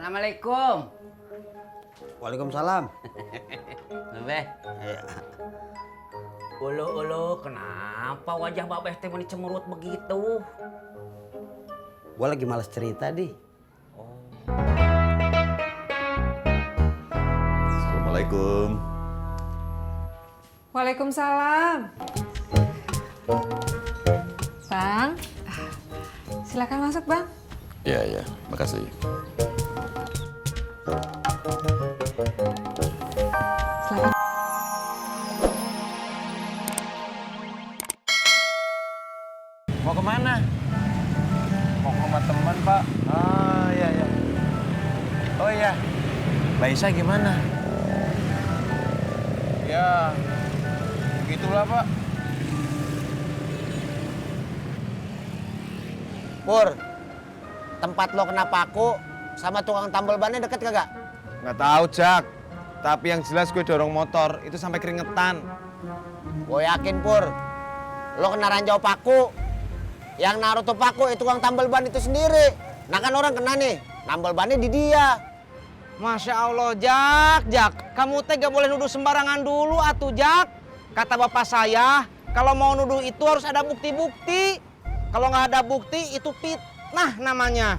Assalamualaikum. Waalaikumsalam. Beh. Ulu, kenapa wajah Mbak Beh teh cemberut begitu? Gua lagi males cerita, Di. Assalamualaikum. Waalaikumsalam. Bang, silakan masuk, Bang. Iya, makasih. Silakan. Mau kemana? Mau ke rumah teman, Pak. Oh, iya. Oh, iya. Mbak Isa gimana? Ya, begitulah, Pak. Pur, tempat lo kena paku sama tukang tambal bannya deket kagak? Nggak tahu, Jak. Tapi yang jelas gue dorong motor, itu sampai keringetan. Gue yakin, Pur. Lo kena ranjau paku. Yang naruh tuh paku itu tukang tambal ban itu sendiri. Nah kan orang kena nih, tambal bannya di dia. Masya Allah, Jak. Kamu teh gak boleh nuduh sembarangan dulu atuh, Jak. Kata bapak saya, kalau mau nuduh itu harus ada bukti-bukti. Kalau nggak ada bukti, itu fitnah namanya.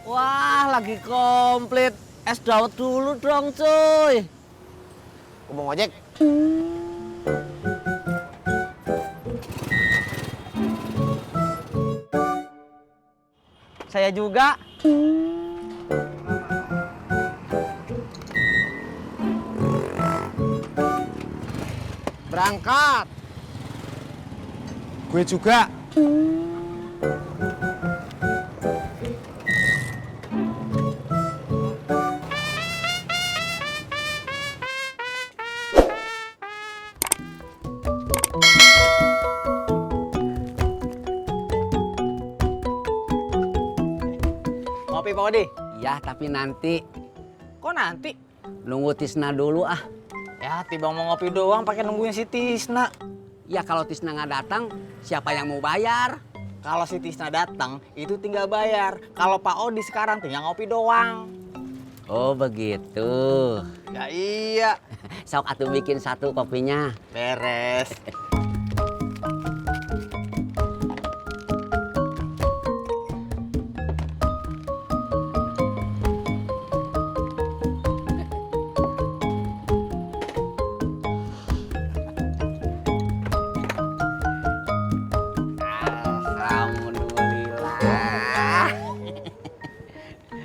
Wah, lagi komplit. Es dawet dulu dong, cuy. Gue mau ngojek. Saya juga. Berangkat. Gue juga. Ngopi, Pak Odi? Ya, tapi nanti Kok nanti? nunggu Tisna dulu ah. Ya, tiba mau ngopi doang pakai nungguin si Tisna. Ya kalau Tisna nggak datang, siapa yang mau bayar? Kalau si Tisna datang, itu tinggal bayar. Kalau Pak Odi sekarang tinggal ngopi doang. Oh begitu. Ya iya. Sok atuh bikin satu kopinya. Beres. Alhamdulillah.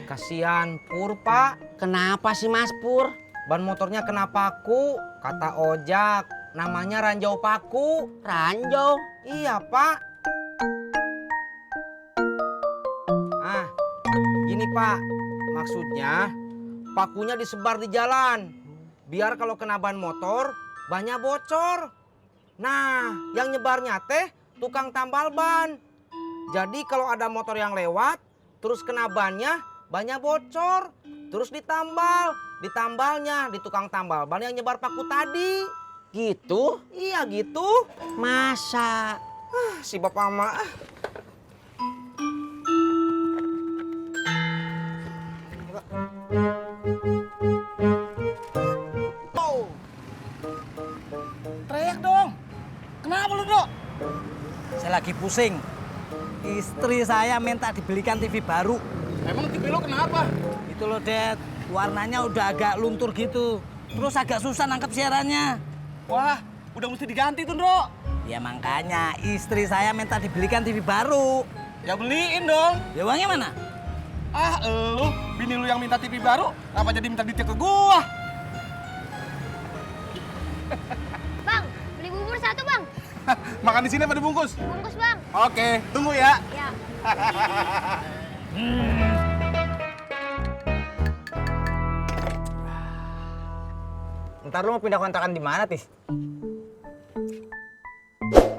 Kasihan Pur, Pak. Kenapa sih Mas Pur? Ban motornya kena paku, kata ojak. Namanya ranjau paku. Ranjau. Iya, Pak. Ah, gini, Pak. Maksudnya, pakunya disebar di jalan. Biar kalau kena ban motor, bannya bocor. Nah, yang nyebarnya teh tukang tambal ban. Jadi kalau ada motor yang lewat, terus kena bannya bocor. Terus ditambalnya di tukang tambal ban yang nyebar paku tadi. Gitu? Iya gitu. Masa? Si bapak mah. Oh. Teriak dong. Kenapa lu, Dok? Saya lagi pusing. Istri saya minta dibelikan TV baru. Emang TV lo kenapa? Itu loh, Dad. Warnanya udah agak luntur gitu. Terus agak susah nangkep siarannya. Wah, udah mesti diganti tuh, Dok. Ya makanya istri saya minta dibelikan TV baru. Ya beliin dong. Ya uangnya mana? Ah, lu, bini lu yang minta TV baru, apa jadi minta duitnya ke gua? Bang, beli bubur satu, Bang. Makan di sini apa dibungkus? Bungkus, Bang. Oke, tunggu ya. Ya. Ntar lu mau pindah kontrakan di mana, Tis?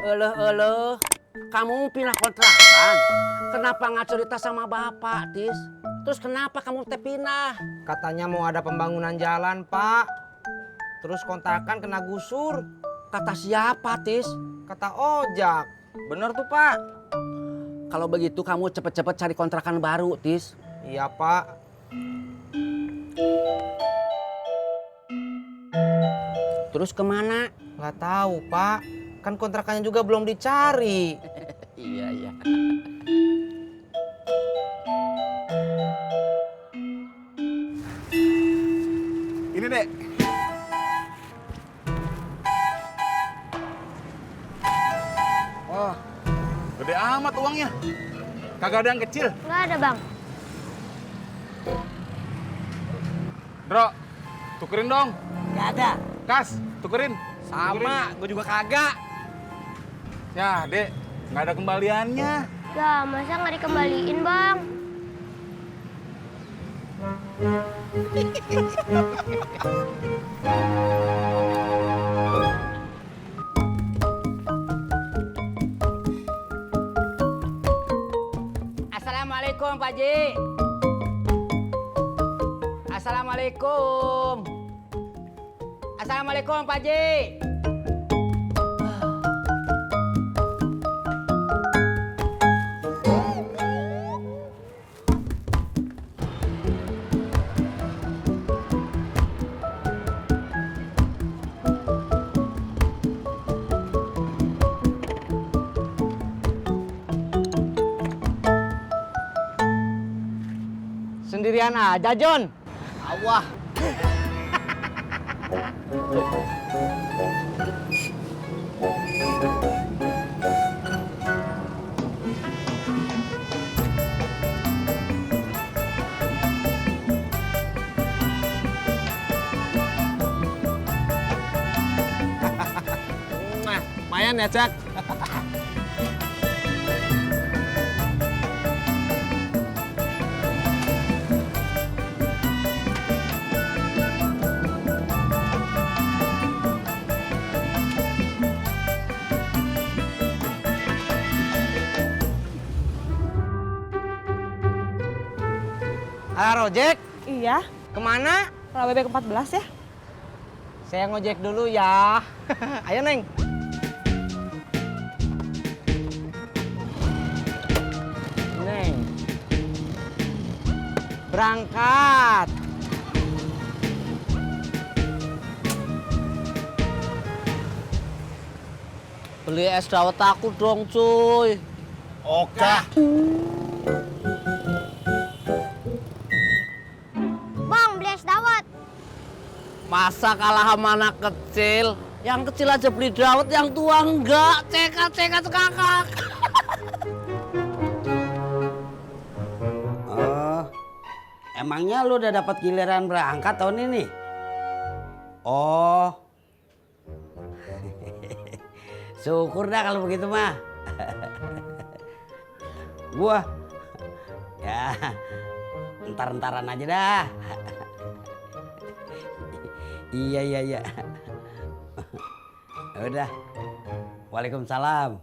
Eluh, kamu pindah kontrakan. Kenapa nggak cerita sama bapak, Tis? Terus kenapa kamu teh pindah? Katanya mau ada pembangunan jalan, Pak. Terus kontrakan kena gusur. Kata siapa, Tis? Kata ojak. Bener tuh, Pak. Kalau begitu kamu cepet-cepet cari kontrakan baru, Tis. Iya, Pak. Terus kemana? Nggak tahu, Pak. Kan kontrakannya juga belum dicari. Iya, iya. Ini, Dek. Wah, gede amat uangnya. Kagak ada yang kecil. Nggak ada, Bang. Bro, tukerin dong. Nggak ada. Kas, tukerin. Sama, gue juga kagak. Ya, Dek, nggak ada kembaliannya. Ya, masa nggak dikembaliin, Bang? Assalamualaikum, Pak Ji. Assalamualaikum. Assalamualaikum, Pak Ji. Sendirian aja, John. Awah. Lumayan ya, Cak. Halo, Jack. Iya, Kemana? Rawa bebek 14 ya. Saya ngojek dulu ya. Ayo, Neng. Neng. Berangkat. Beli es dawet aku dong, cuy. Oke. Bang, beli es dawet. Masa kalah sama anak kecil? Yang kecil aja beli dawet, yang tua enggak. Cekat kakak. Oh, emangnya lu udah dapat giliran berangkat tahun ini? Oh, syukur dah kalau begitu mah. Gua, ya, entar-entaran aja dah. Iya. Udah. Waalaikumsalam.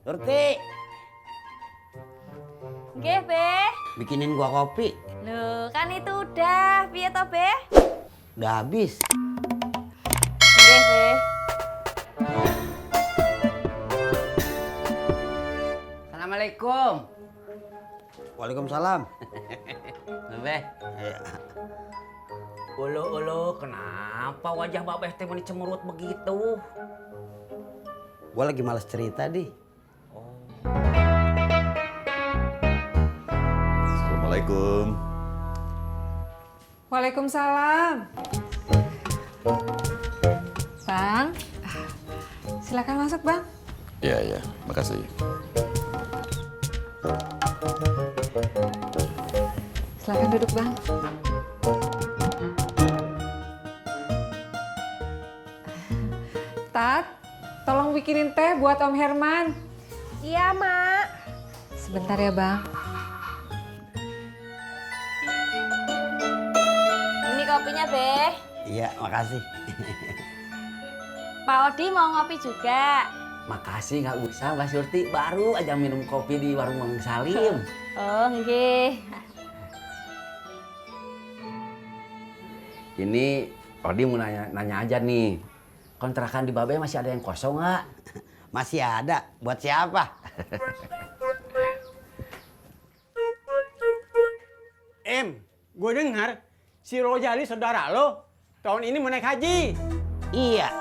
Surti, Nggih, Be. bikinin gua kopi. Loh, kan itu udah. Piye to, Be? Udah habis. Nggih, Be. Assalamualaikum. Waalaikumsalam. Mbak. Ulu, kenapa wajah Mbak Beh teh cemberut begitu? Gua lagi males cerita, Di. Assalamualaikum. Waalaikumsalam. Bang, silakan masuk, Bang. Iya, makasih. Silakan duduk, Bang. Tat, tolong bikinin teh buat Om Herman. Iya, Mak. Sebentar ya, Bang. Ini kopinya, Be. Iya, makasih. Pak Odi mau ngopi juga. Makasih, nggak usah Mbak Surti. Baru aja minum kopi di warung Mang Salim. Oh, nggih. Ini Rodi mau nanya aja nih. Kontrakan di Babe masih ada yang kosong nggak? Masih ada. Buat siapa? Gue dengar si Rojali saudara lo tahun ini mau naik haji. Iya.